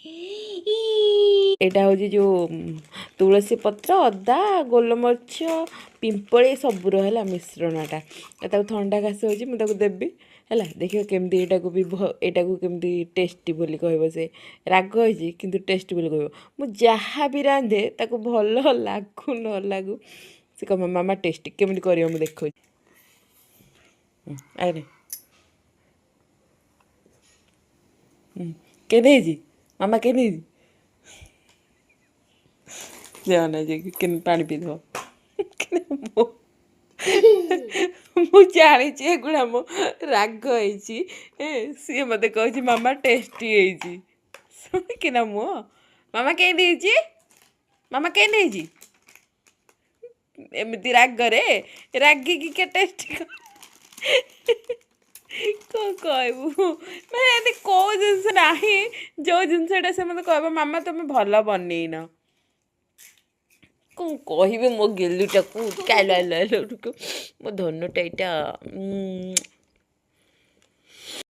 ଏଇଟା ହେଉଛି ଯେଉଁ ତୁଳସୀ ପତ୍ର, ଅଦା, ଗୋଲମରିଚ, ପିମ୍ପଳି ସବୁର ହେଲା ମିଶ୍ରଣଟା। ତାକୁ ଥଣ୍ଡା କାଶ ହେଉଛି, ମୁଁ ତାକୁ ଦେବି ହେଲା। ଦେଖିବ କେମିତି ଏଇଟାକୁ ବି ଏଇଟାକୁ କେମିତି ଟେଷ୍ଟି ବୋଲି କହିବ ସେ। ରାଗ ହେଇଛି କିନ୍ତୁ ଟେଷ୍ଟି ବୋଲି କହିବ। ମୁଁ ଯାହା ବି ରାନ୍ଧେ, ତାକୁ ଭଲ ଲାଗୁ ନ ଲାଗୁ, ସେ କହିବ ମାମା ଟେଷ୍ଟି। କେମିତି କରିବ ମୁଁ ଦେଖାଉଛି। ଆରେ, କେମିତି ହେଇଛି ମାମା? କେମିତି ହେଇଛି? ଯାଅ ଯାଇକି କେମିତି ପାଣି ପିଇଦେବ। ମୁଁ ଜାଣିଛି ଏଗୁଡ଼ା ମୋ ରାଗ ହେଇଛି। ଏ ସିଏ ମୋତେ କହୁଛି ମାମା ଟେଷ୍ଟି ହେଇଛି। ଶୁଣିକିନା ମୁଁ ମାମା କେମିତି ହେଇଛି, ମାମା କେମିତି ହେଇଛି? ଏମିତି ରାଗରେ ରାଗିକି କେ ଟେଷ୍ଟି କ'ଣ କହିବୁ? ମାନେ ଏମିତି କେଉଁ ଜିନିଷ ନାହିଁ ଯେଉଁ ଜିନିଷଟା ସେ ମୋତେ କହିବ ମାମା ତମେ ଭଲ ବନେଇନ। କ'ଣ କହିବି ମୋ ଗେଲୁଟାକୁ? ଆଲୋ ଆଲୋ ଆଲୋ, ମୋ ଧନୁଟା ଏଇଟା।